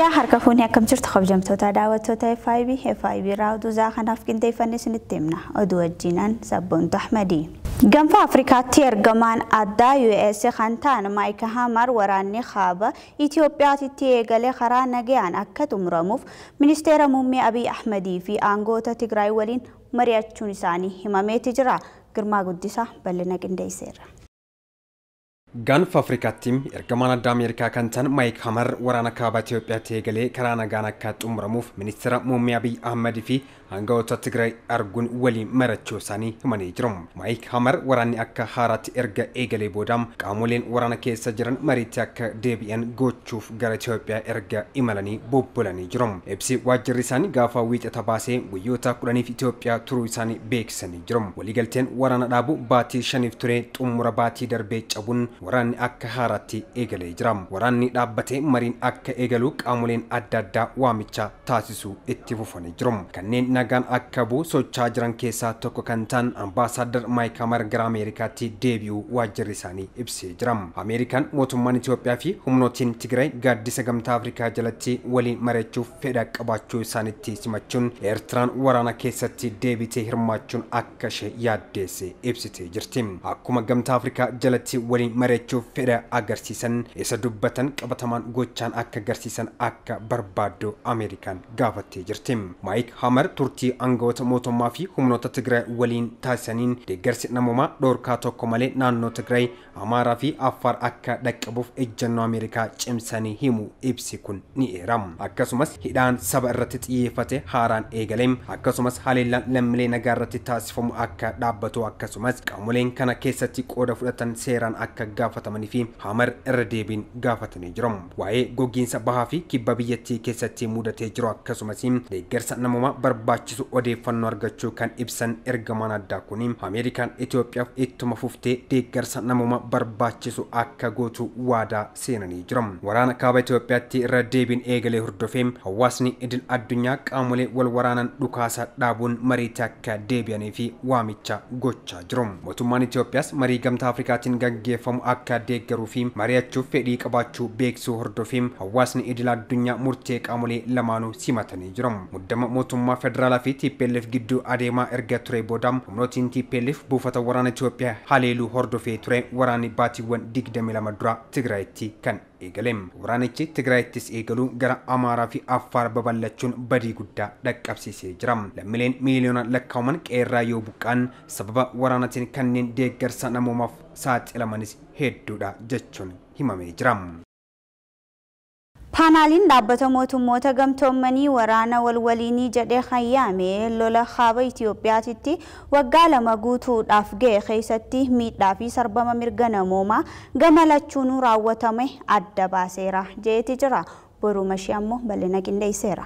Yooyaa harka fuunee akkam jirtu kabajamtoota daawwattoota FIB FIB irraa oduu za'a kanaaf qindeeffanne isinitti himna. Oduu wajjinan Sabboontu Ahmadii. Gaanfa Afrikaatti ergamaan addaa US kan ta'an Maayik Hamar waraanni kaaba Itoophiyaatti eegalee karaa nagayaan akka xumuramuuf ministeera muummee Abiy Ahmadii fi aangoota Tigraay waliin mari'achuun isaanii himameeti jira. Girmaa Guddisaa bal'ina qindeesseera. Gaanfa Afrikaatti ergamaan addaa Ameerikaa kan ta'an Maayik Hamar waraana kaaba Itoophiyaatti eegalee karaa nagaan akka xumuramuuf ministeera muummee Abiy Ahmad fi aangawoota Tigraay arguun waliin mari'achuu isaanii himanii jiru. Maayik Hamar waraanni akka haaraatti erga eegalee booda qaamoleen waraana keessa jiran mariitti akka deebi'an gochuuf gara Itoophiyaa erga imalanii bobbolanii jiru. Ibsi waajjirri isaanii gaafa wiixata baasee guyyoota 10 Itoophiyaa turuu isaanii beeksisanii jiru. Waliigalteen waraana dhaabu baatii 5 ture xumura baatii darbee cabuun waraanni akka haaraatti eegalee jira. Waraanni dhaabbatee mariin akka eegalu qaamoleen adda addaa waamicha taasisuu itti fufanii jiru. Kanneen nagaan akka bu'u socho'aa jiran keessaa tokko kan ta'an ambaasaaddar Maayik Hamar gara Ameerikaatti deebi'uu waajjirri isaanii ibsee jira. Ameerikaan mootummaan Itoophiyaa fi humnootiin Tigraay gaaddisa gamtaa Afrikaa jalatti waliin mari'achuuf fedha qabaachuu isaaniitti simachuun Eertiraan waraana keessatti deebitee hirmaachuun akka ishee yaaddeesse ibsitee jirti. Akkuma gamtaa Afrikaa jalatti waliin mari'achuuf fedha agarsiisan isa dubbatan qabatamaan gochaan akka agarsiisan akka barbaaddu Ameerikaan gaafattee jirti. Maayik Hamar turtii aangawoota mootummaa fi humnoota Tigraay waliin taasisaniin deeggarsi namoomaa dhoorkaa tokko malee naannoo Tigraay, Amaaraa fi Affaar akka dhaqqabuuf ejjennoo Ameerikaa cimsanii himu ibsi kun ni eerama. Akkasumas hidhaan saba irratti xiyyeeffate haaraan eegalee akkasumas haleellaan lammiilee nagaa irratti taasifamu akka dhaabbatu akkasumas qaamoleen kana keessatti qooda fudhatan seeraan akka gaafatamanii fi Hamar irra deebiin gaafatanii jiru. Waa'ee gogiinsa bahaa fi kibba biyyattii keessatti mudatee jiru akkasumas deeggarsa namoomaa barbaachisu odeeffannoo argachuu kan ibsan ergamaan addaa kun Ameerikaan Itoophiyaaf ittuma fuftee deeggarsa namoomaa barbaachisu akka gootu waadaa seenanii jiru. Waraana kaaba Itoophiyaatti irra deebiin eegalee hordofee hawaasni idil addunyaa qaamolee wal waraanan dhukaasa dhaabuun mariitti akka deebi'anii fi waamicha gochaa jiru. Mootummaan Itoophiyaas marii gamtaa Afrikaatiin gaggeeffamu akka deeggaruu fi mari'achuuf fedhii qabaachuu beeksisuu hordofee hawaasni idil addunyaa murtee qaamolee lamaanuu simatanii jiru. Muddama mootummaa federaalaa fi TPLF gidduu adeemaa erga ture booda humnootiin TPLF buufata waraana Itoophiyaa haleeluu hordofee ture waraanni baatiiwwan 22 dura Tigraayitti kan eegale. Waraanichi Tigraayittis eegaluu gara Amaaraa fi Affaar babal'achuun badii guddaa dhaqqabsiisee jira. Lammiileen miiliyoona lakkaa'aman qeerraa yoo buqqaan sababa waraanaatiin kanneen deeggarsa namoomaaf saaxilamanis hedduudha jechuun himamee jira. Paanaaliin dhaabbata mootummoota gamtoomanii waraana walwaliinii jedhee hayyaame lola kaaba Itoophiyaatti waggaa 2 guutuudhaaf ga'e keessatti miidhaa fi sarbama mirga namoomaa gama lachuun raawwatame adda baaseera jeeti jira. Boruu mashii ammoo bal'ina qindeesseera.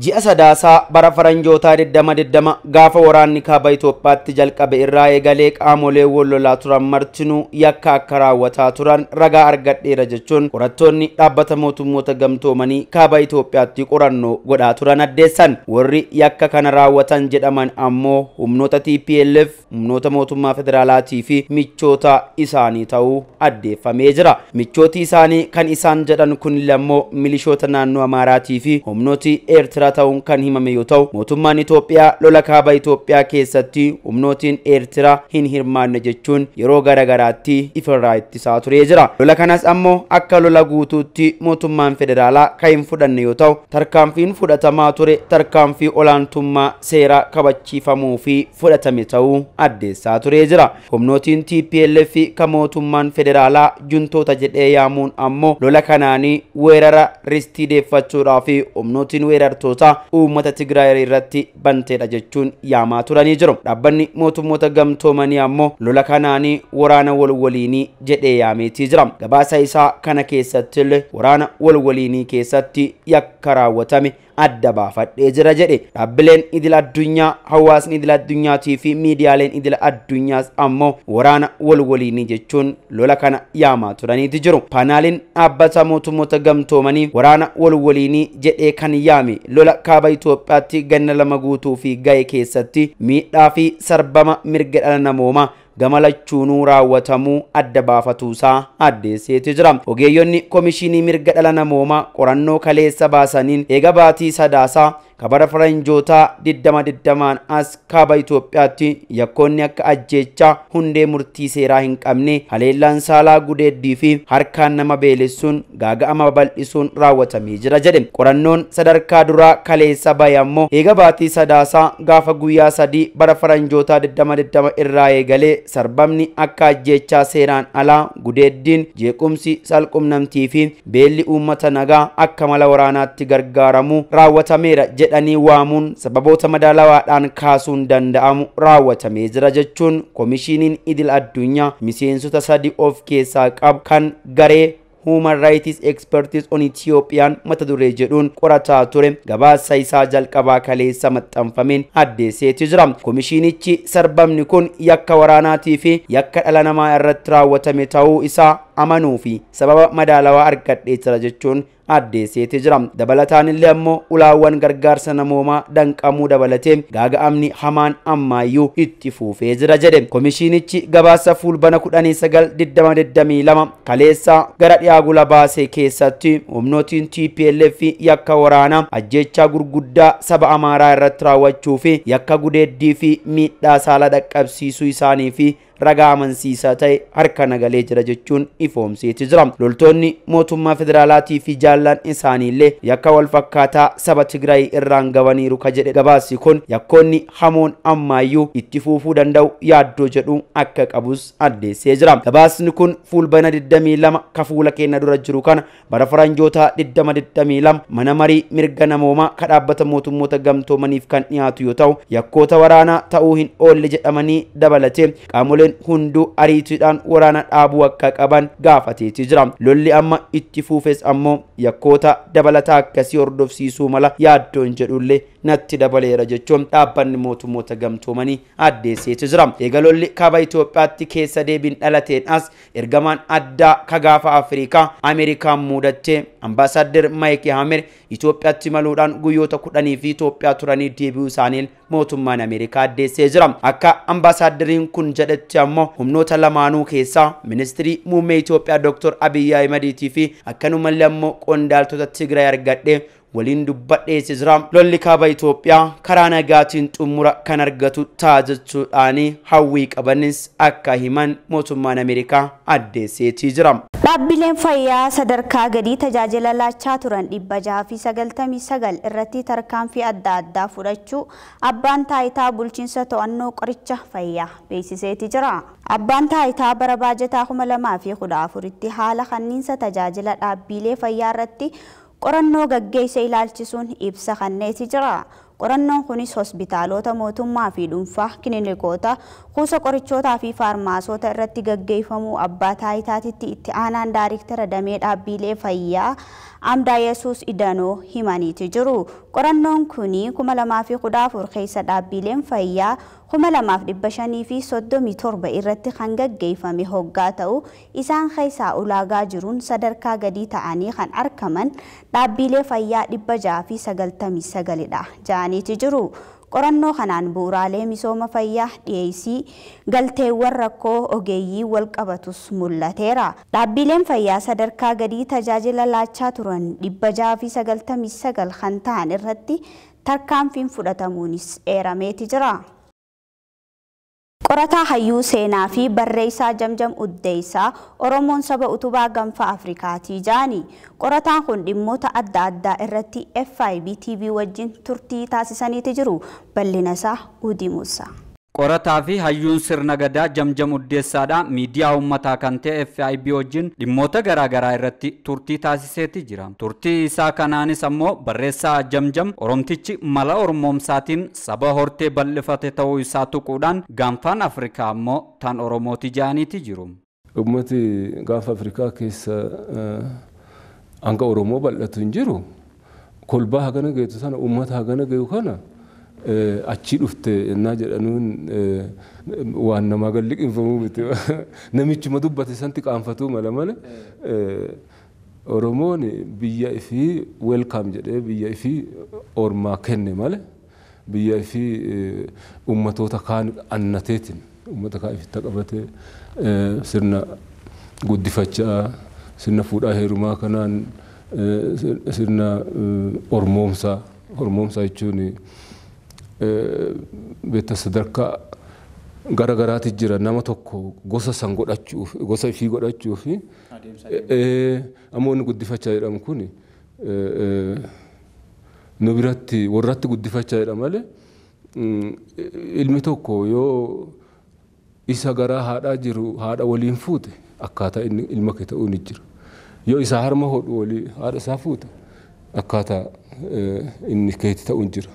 Ji'a sadaasaa bara faranjootaa 2020 gaafa waraanni kaaba Itoophiyaatti jalqabe irraa eegalee qaamolee wal lolaa turan martinuu yakka akka raawwataa turan ragaa argadheera jechuun qorattoonni dhaabbata mootummoota gamtoomanii kaaba Itoophiyaatti qorannoo godhaa turan addeessan. Warri yakka kana raawwatan jedhaman ammoo humnoota TPLF, humnoota mootummaa federaalaatii fi michoota isaanii ta'uu addeeffamee jira. Michooti isaanii kan isaan jedhan kun lammoo milishoota naannoo Amaaraatii fi humnooti Eertiraa ta'uun kan himame yoo ta'u mootummaan Itoophiyaa lola kaaba Itoophiyaa keessatti humnootiin Eertiraa hin hirmaanne jechuun yeroo garagaraatti ifirraa ittisaa turee jira. Lola kanas ammoo akka lola guutuutti mootummaan federaalaa kan hin fudhanne yoo ta'u tarkaanfiin fudhatamaa ture tarkaanfii olaantummaa seeraa kabachiifamuu fi fudhatame ta'uu addeessaa turee jira. Humnootiin TPLF kan mootummaan federaalaa juntoota jedhee yaamuun ammoo lola kanaanii weerara ristii deeffachuudhaa fi humnootiin weerartoota uummata Tigraay irratti banteedha jechuun yaamaa turanii jiru. Dhaabbanni mootummoota gamtoomanii ammoo lola kanaanii waraana walwaliinii jedhee yaameetii jira. Gabaasa isaa kana keessatti illee waraana walwaliinii keessatti yakka raawwatame adda baafadhee jira jedhe. Dhaabbileen idil addunyaa, hawaasni idil addunyaatii fi miidiyaaleen idil addunyaas ammoo waraana walwaliinii jechuun lola kana yaamaa turaniiti jiru. Paanaaliin dhaabbata mootummoota gamtoomanii waraana walwaliinii jedhee kan yaame lola kaaba Itoophiyaatti ganna 2 guutuu fi ga'e keessatti miidhaa fi sarbama mirga dhala namoomaa gama lachuunuu raawwatamuu adda baafatuusaa addeesseetu jira. Ogeeyyonni Komishinii Mirga Dhala Namoomaa qorannoo kaleessa baasaniin eega baatii Sadaasaa kabara faranjootaa 2020 as kaaba Itoophiyaatti yakkoonni akka ajjeechaa hundee murtii seeraa hin qabne, haleellaan saalaa, gudeeddii fi harkaan nama beelessuun gaaga'ama babal'isuun raawwatamee jira jedhe. Qorannoon sadarkaa duraa kaleessa bahe ammoo eega baatii Sadaasaa gaafa guyyaa 3 bara faranjootaa 2020 irraa eegalee sarbamni akka ajjeechaa seeraan alaa, gudeeddiin, jeequmsi salqunnamtii fi beelli uummata nagaa akka mala waraanaatti gargaaramuu raawwatameera jedhanii waamuun sababoota madaalawaadhaan kaasuun danda'amu raawwatamee jira jechuun Komishiniin Idil Addunyaa miseensota 3 of keessaa qabu kan garee Human Rights Experts on Ethiopian mata duree jedhuun qorataa ture gabaasa isaa jalqabaa kaleessa maxxanfameen addeesseetu jira. Komishinichi sarbamni kun yakka waraanaatii fi yakka dhala namaa irratti raawwatame ta'uu isaa amanuu fi sababa madaalawaa argadhee jira jechuun addeesseetu jira. Dabalataan illee ammoo ulaawwan gargaarsa namoomaa danqamuu dabalatee gaaga'amni hamaan ammaayyuu itti fuufee jira jedhe. Komishinichi gabaasa fuulbana 19/2022 kaleessa gara dhiyaa gula baasee keessatti humnootiin TPLF yakka waraanaa ajjeechaa gurguddaa saba Amaaraa irratti raawwachuu fi yakka gudeeddii fi miidhaa saala dhaqqabsiisuu isaanii fi ragaa amansiisaa ta'e harka nagalee jira jechuun ifoomseeti jira. Loltoonni mootummaa federaalaatii fi jaallan isaaniillee yakka wal fakkaataa saba Tigraay irraan gabaniiru ka jedhe gabaasi kun yakkoonni hamoon ammaayyuu itti fuufuu danda'u yaaddoo jedhu akka qabus addeessee jira. Gabaasni kun fuulbana 22 ka fuula keenya dura jiru kana bara faranjoota 2022 mana marii mirga namoomaa ka dhaabbata mootummoota gamtoomaniif kan dhiyaatu yoo ta'u yakkoota waraanaa ta'uu hin oolle jedhamanii dabalatee qaamoleen hunduu ariitiidhaan waraana dhaabuu akka qaban gaafateeti jira. Lolli amma itti fuufes ammoo yakkoota dabalataa akkasii hordofsiisuu mala yaaddoon jedhullee natti dabaleera jechuun dhaabbanni mootummoota gamtoomanii addeesseeti jira. Eega lolli kaaba Itoophiyaatti keessa deebiin dhalateen as ergamaan addaa ka gaafa Afrikaa Ameerikaan muudattee Ambaasaadder Maayik Hamer Itoophiyaatti maluudhaan guyyoota 10 fi Itoophiyaa turanii deebi'uu isaaniin mootummaan Ameerikaa addeessee jira. Akka ambaasaadderiin kun jedhetti ammoo humnoota lamaanuu keessaa ministirii muummee Itoophiyaa Dr. Abiyyi Ahimadiitii fi akkanumallee ammoo qondaaltota Tigraay argadhee waliin dubbadheesse jira. Lolli kaaba Itoophiyaa karaa nagaatiin xumura kan argatu ta'a jechuudhaan hawwii qabanis akka himan mootummaan Ameerikaa addeesseetii jira. Dhaabbileen fayyaa sadarkaa gadii tajaajila laachaa turan 699 irratti tarkaanfii adda addaa fudhachuu abbaan taayitaa bulchiinsa to'annoo qoricha fayyaa beeksiseeti jira. Abbaan taayitaa bara baajataa 2014tti haala kanniinsa tajaajila dhaabbilee fayyaa irratti qorannoo gaggeesse ilaalchisuun ibsa kenneeti jira. Qorannoon kunis hospitaalota mootummaa fi dhuunfaa, kiliinikoota, kuusa qorichootaa fi faarmaasota irratti gaggeeffamuu abbaa taayitaatitti itti aanaan daariktara damee dhaabbilee fayyaa Amdaa Yesuus Idanoo himaniiti jiru. Qorannoon kuni 2014 keessa dhaabbileen fayyaa 2537 irratti kan gaggeeffame hoggaa ta'u isaan keessaa ulaagaa jiruun sadarkaa gadii ta'anii kan argaman dhaabbilee fayyaa 699 dha ja'aniiti jiru. Qorannoo kanaan bu'uuraalee misooma fayyaa dhiyeessii galteewwan rakkoo ogeeyyii wal qabatus mul'ateera. Dhaabbileen fayyaa sadarkaa gadii tajaajila laachaa turan 699 kan ta'an irratti tarkaanfiin fudhatamuunis eerameeti jira. Qorataa hayyuu seenaa fi barreessaa Jamjam Uddeessaa Oromoon saba utubaa gaanfa Afrikaatii jaani. Qorataan kun dhimmoota adda addaa irratti FIB TV wajjin turtii taasisaniiti jiru. Bal'ina isaa Udii Muusaa. Qorataa fi hayyuun sirna gadaa Jamjam Uddeessaadha. Miidiyaa uummataa kan ta'e FIB wajjin dhimmoota garaagaraa irratti turtii taasiseeti jira. Turtii isaa kanaanis ammoo barreessaa Jamjam Oromtichi mala Oromoomsaatiin saba hortee bal'ifate ta'uu isaa tuquudhaan gaanfaan Afrikaa ammoo tan Oromooti ja'aniiti jiru. Uummati gaafa Afrikaa keessa hanga Oromoo bal'atu hin jiru. Kolbaa hagana geetu sana uummata hagana geetu kana achi dhufte innaa jedhanuun waan namaa gad liqinfamuu miti. Namichuma dubbate santi qaanfatuu mala malee Oromoon biyya ifii welkaam jedhee biyya ifii ormaa kenne malee biyya ifii uummatoota kaan annateetiin Uummata kaa ifitti qabatee sirna guddifachaa, sirna fuudhaa heerumaa kanaan, sirna ormoomsaa. Ormoomsaa jechuun beektaa sadarkaa gara garaati jira, nama tokko gosa san godhachuuf, gosa ifii godhachuuf. Ammoo inni guddifachaa jedhamu kun nu biratti warratti guddifachaa jedha malee, ilmi tokko yoo isa garaa haadhaa jiru haadha waliin fuute akkaataa inni ilma kee ta'uu ni jira. Yoo isa harma hodhu walii haadha isaa fuute akkaataa inni keeti ta'uu jira.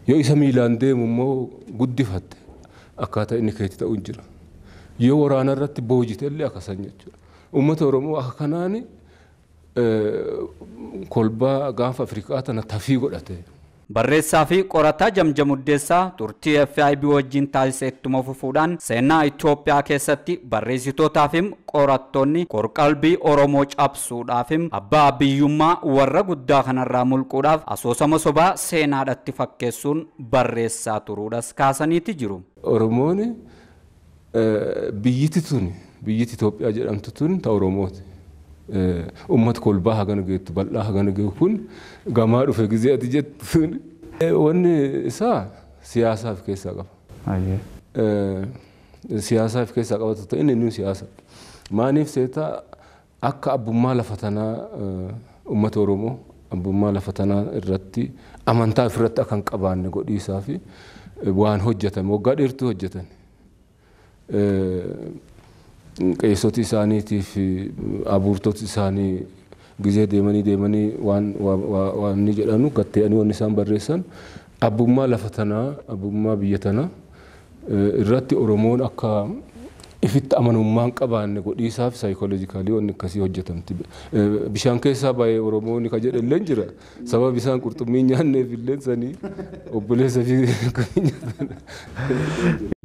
Yoo isa miilaan deemu immoo guddifatte akkaataa inni keeti ta'uu jira. Yoo waraana irratti boojite illee akkasan jechuudha. Uummata Oromoo akka kanaan kolbaa gaanfa Afrikaa tana tafii godhate. Barreessaa fi qorataa Jamjam Uddeessaa turtii FIB wajjin taasise ittuma fufuudhaan seenaa Itoophiyaa keessatti barreessitootaaf qorattoonni qorqalbii Oromoo cabsuudhaaf abbaa biyyummaa warra guddaa kanarraa mulquudhaaf asoosama sobaa seenaadhatti fakkeessuun barreessaa turuudhas kaasaniiti jiru. Oromoon biyyiti tun, biyyiti Itoophiyaa jedhamtu tun ta Oromooti. Uummata kolbaa hagana geettu, bal'aa hagana geetu kun gamaa dhufe gizee ati jettu, wanni isaa siyaasaaf keessaa qaba. Siyaasaaf keessaa qabatu ta'e inni inni siyaasa. Maaniif seetaa akka abbummaa lafa tanaa, uummata Oromoo abbummaa lafa tanaa irratti amantaa ofirratti akka hin qabaanne godhiisaa fi waan hojjetame waggaa dheertuu hojjetan. Qeessoti isaaniitii fi abuurtoti isaanii gizee deemanii deemanii waan waan ni jedhanu gatte'anii wanni isaan barreessan abbummaa lafa tanaa, abbummaa biyya tanaa irratti Oromoon akka ifitti amanummaa hin qabaanne godhiisaaf saayikooloojikaalii wanni akkasii hojjetamti. Bishaan keessaa baay'ee Oromoon ka jedhe illee jira. Sababa isaan qurxummii nyaanneef illee sanii obboleessa fi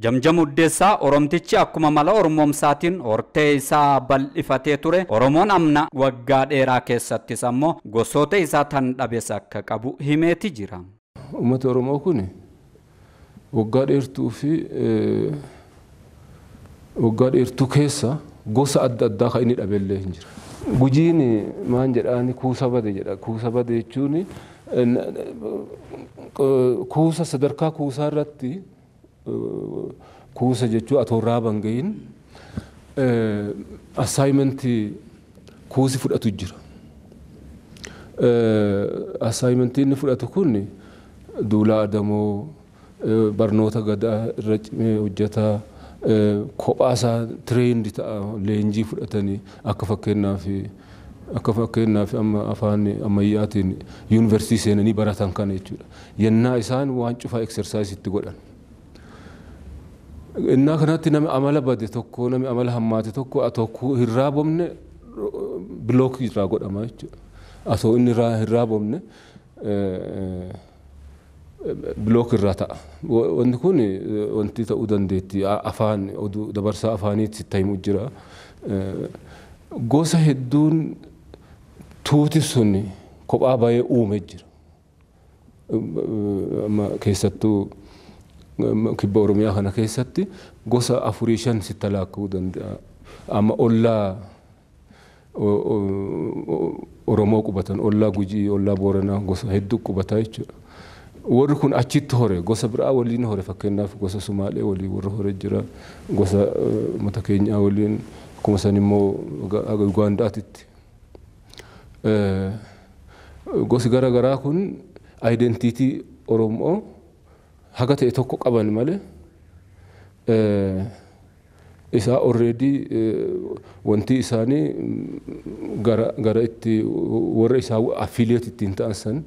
Jamjam Uddeessaa Oromtichi akkuma mala Oromoomsaatiin hortee isaa bal'ifatee ture, Oromoon amna waggaa dheeraa keessattis ammoo gosoota isaa tan dhabes akka qabu himeeti jira. Uummata Oromoo kun waggaa dheertuu fi waggaa dheertuu keessa gosa adda addaa kan inni dhabellee hin jira. Gujiin maan jedhaani kuusa bade jedha. Kuusa bade jechuun kuusa sadarkaa kuusaa irratti, kuusa jechuun atoo raaban gahin assaayimentii kuusi fudhatu jira. Assaayimentii inni fudhatu kun duulaa adamoo, barnoota gadaa irra cimee hojjetaa, kophaa isaa tireendi ta'a, leenjii fudhatanii akka fakkeenyaaf amma afaan ammayyaatiin yuunivarsiitii seenanii baratan kana jechuudha. Yennaa isaan waan cufaa eksersaayisii itti godhan. Innaa kanatti nami amala bade tokko, nami amala hammaate tokko atoo hin raabomne bilookii irraa godhama jechuudha. Atoo inni hin raabomne bilook irraa ta'a. Wanti kun wanti ta'uu dandeetti, afaan oduu dabarsaa afaaniitti sitti himu jira. Gosa hedduun tuuti sun kophaa baay'ee uume jira. Keessattuu kibba Oromiyaa kana keessatti gosa 4 5 sitti lakkaa'uu danda'a. Amma ollaa Oromoo qubatan, ollaa Gujii, ollaa Booranaa gosa hedduu qubataa jechuudha. Warri kun achitti hore, gosa biraa waliin hore, fakkeenyaaf gosa Sumaalee waliin warra hore jira, gosa uummata keenyaa waliin, akkuma san immoo Ugaandaatitti. Gosi gara garaa kun aayidentiitii Oromoo haga ta'e tokko qaban malee isaa already wanti isaanii gara itti warra isaa affiliate ittiin ta'an san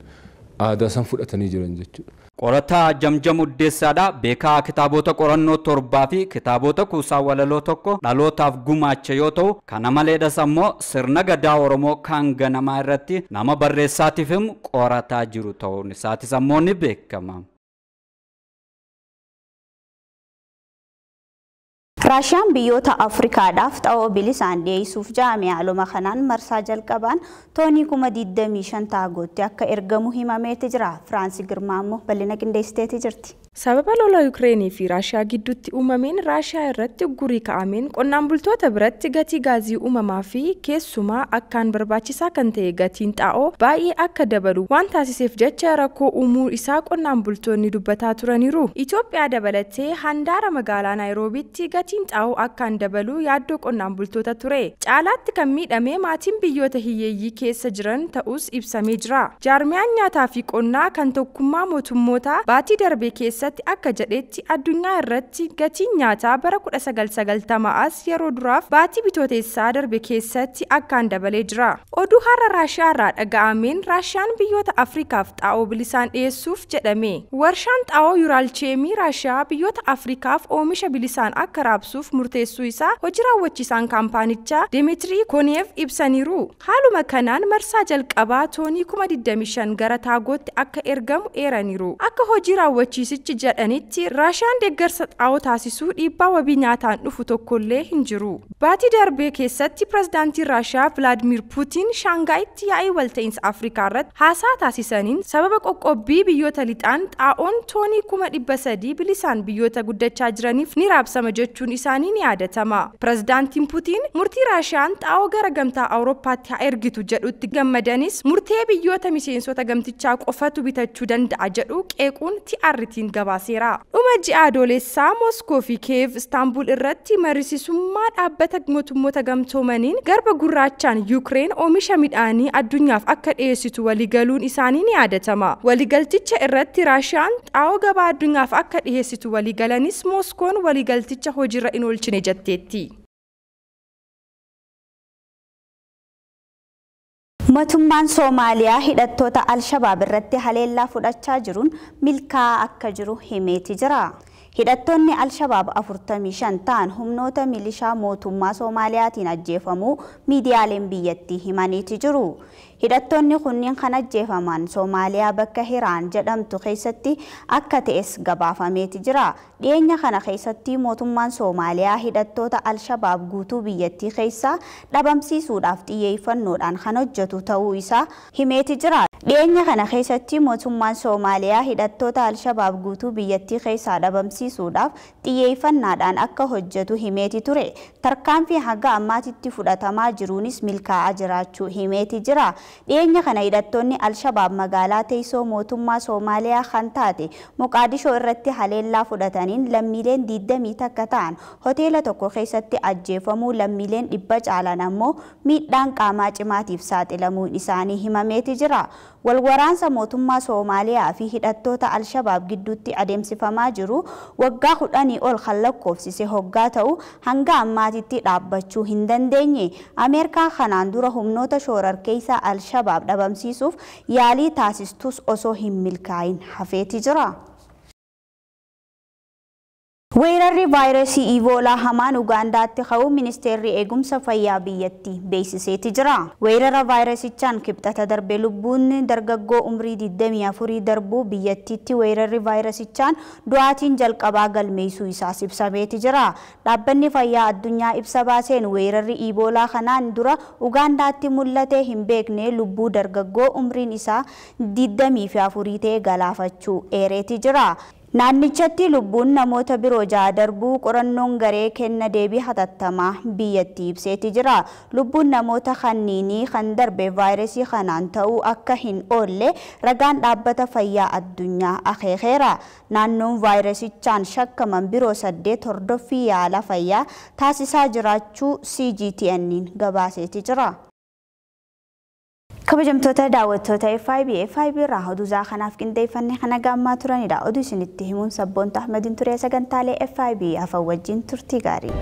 aadaa san fudhatanii jiran jechuudha. Qorataa Jamjam Uddeessaadha. Beekaa kitaabota qorannoo 7 fi kitaabota kuusaa walaloo 1 dhalootaaf gumaache yoo ta'u, kana maleedhas ammoo sirna gadaa Oromoo kan ganamaa irratti nama barreessaatiif qorataa jiru ta'uun isaatis ammoo ni beekama. Raashiyaan biyyoota Afrikaadhaaf xaa'oo bilisaan dhiyeessuuf jaame. Haaluma kanaan marsaa jalqabaan toonii 25,000 taagootti akka ergamu himameeti jira. Firaansi Girmaa immoo bal'ina qindeessiteeti jirti. Sababa lola Yukireenii fi Raashiyaa gidduutti uumameen Raashiyaa irratti gurii kaa'ameen qonnaan bultoota biratti gatii gaazii uumamaa fi keessumaa akkaan barbaachisaa kan ta'e gatiin xaa'oo baay'ee akka dabalu waan taasiseef jecha rakkoo uumuu isaa qonnaan bultoonni dubbataa turaniiru. Itoophiyaa dabalatee handaara magaalaa Naayiroobiitti gatiin xaa'oo akkaan dabalu yaaddoo qonnaan bultoota ture. Caalaatti kan miidhame maatiin biyyoota hiyyeeyyii keessa jiran ta'us ibsamee jira. Jaarmiyaan nyaataa fi qonnaa kan tokkummaa mootummootaa baatii darbe keessa akka jedhetti addunyaa irratti gatiin nyaataa bara 1990 as yeroo duraaf baatii bitootessaa darbe keessatti akkaan dabalee jira. Oduu har'a Raashiyaa irraa dhaga'ameen Raashiyaan biyyoota Afrikaaf xaa'oo bilisaan dhiyeessuuf jedhame. Warshaan xaa'oo Yuraalcheemii Raashiyaa biyyoota Afrikaaf oomisha bilisaan akka raabsuuf murteessuu isaa hojii raawwachiisaan kaampaanichaa Demetrii Koneev ibsaniiru. Haaluma kanaan marsaa jalqabaa toonii 25,000 gara Taagootti akka ergamu eeraniiru. Akka hojii raawwachiisichi jedhanitti Raashiyaan deeggarsa xaa'oo taasisuu dhiibbaa wabii nyaataan dhufu tokkollee hin jiru. Baatii darbee keessatti pirezidaantiin Raashiyaa Vilaadimir Puutiin Shaangaayitti yaa'ii walta'iinsa Afrikaa irratti haasaa taasisaniin sababa qoqqobbii biyyoota lixaan xaa'oon toonii 300,000 bilisaan biyyoota guddachaa jiraniif ni raabsama jechuun isaanii ni yaadatama. Pirezidaantiin Puutiin murtii Raashiyaan xaa'oo gara gamtaa Awurooppaatti haa ergitu jedhutti gammadanis murtee biyyoota miseensota gamtichaa qofatu bitachuu danda'a jedhu qeequun TRT'n gabaaseera. Dhuma ji'a adoolessaa Moskoo fi Kiyev Istaanbul irratti marisisummaa dhaabbata mootummoota gamtoomaniin garba gurraachaan Yukireen oomisha midhaanii addunyaaf akka dhiyeessitu waliigaluun isaanii ni yaadatama. Waliigalticha irratti Raashiyaan xaa'oo gabaa addunyaaf akka dhiyeessitu waliigalanis Moskoon waliigalticha hojiirra hin oolchine jetteetti. Mootummaan Soomaaliyaa hidhattoota Alshabaab irratti haleellaa fudhachaa jiruun milkaa'aa akka jiru himeeti jira. Hidhattoonni Alshabaab 45 ta'an humnoota milishaa mootummaa Soomaaliyaatiin ajjeefamuu miidiyaaleen biyyattii himaniiti jiru. Hidhattoonni kunneen kan ajjeefaman Soomaaliyaa bakka Hiraan jedhamtu keessatti akka ta'es gabaafameeti jira. Dhiyeenya kana keessatti mootummaan Soomaaliyaa hidhattoota Alshabaab guutuu biyyattii keessaa dhabamsiisuudhaaf xiyyeeffannoodhaan kan hojjetu ta'uu isaa himeeti jira. Dhiyeenya kana keessatti mootummaan Soomaaliyaa hidhattoota Alshabaab guutuu biyyattii keessaa dhabamsiisuudhaaf xiyyeeffannaadhaan akka hojjetu himeeti ture. Tarkaanfii hanga ammaatitti fudhatamaa jiruunis milkaa'aa jiraachuu himeeti jira. Dhiyeenya kana hidhattoonni Alshabaab magaalaa teessoo mootummaa Soomaaliyaa kan taate Moqaadishoo irratti haleellaa fudhataniin lammiileen 21 ta'an hoteela tokko keessatti ajjeefamuu lammiileen 100 caalan ammoo miidhaan qaamaa cimaatiif saaxilamuun isaanii himameeti jira. Walwaraansa mootummaa Soomaaliyaa fi hidhattoota Alshabaab gidduutti adeemsifamaa jiru waggaa 10 ol kan lakkoofsise hoggaa ta'u hanga ammaatitti dhaabbachuu hin dandeenye. Ameerikaan kanaan dura humnoota shoorarkeessaa Alshabaab dhabamsiisuuf yaalii taasistus osoo hin milkaa'in hafeeti jira. Weerarri vaayirasii Iboolaa hamaan Ugaandaatti ka'uu ministeerri eegumsa fayyaa biyyattii beeksiseeti jira. Weerara vaayirasichaan kibxata darbe lubbuun dargaggoo umrii 24 darbuu biyyattiitti weerarri vaayirasichaan du'aatiin jalqabaa galmeessuu isaas ibsameeti jira. Dhaabbanni fayyaa addunyaa ibsa baaseen weerarri Iboolaa kanaan dura Ugaandaatti mul'ate hin beekne lubbuu dargaggoo umriin isaa 24 ta'e galaafachuu eereeti jira. Naannichatti lubbuun namoota biroo ja'a darbuu qorannoon garee kenna deebii hatattamaa biyyattii ibseeti jira. Lubbuun namoota kanniinii kan darbe vaayirasii kanaan ta'uu akka hin oolle ragaan dhaabbata fayyaa addunyaa akeekeera. Naannoon vaayirasichaan shakkaman biroo 8 hordoffii yaala fayyaa taasisaa jiraachuu CGTN gabaaseeti jira. Kabajamtoota daawwattoota FIB FIB irraa oduu kanaaf qindeeffanne kana gaammaa turanidha. Oduu isinitti himuun Sabboontuu Ahmediin ture sagantaalee FIB hafan wajjin turtii gaarii.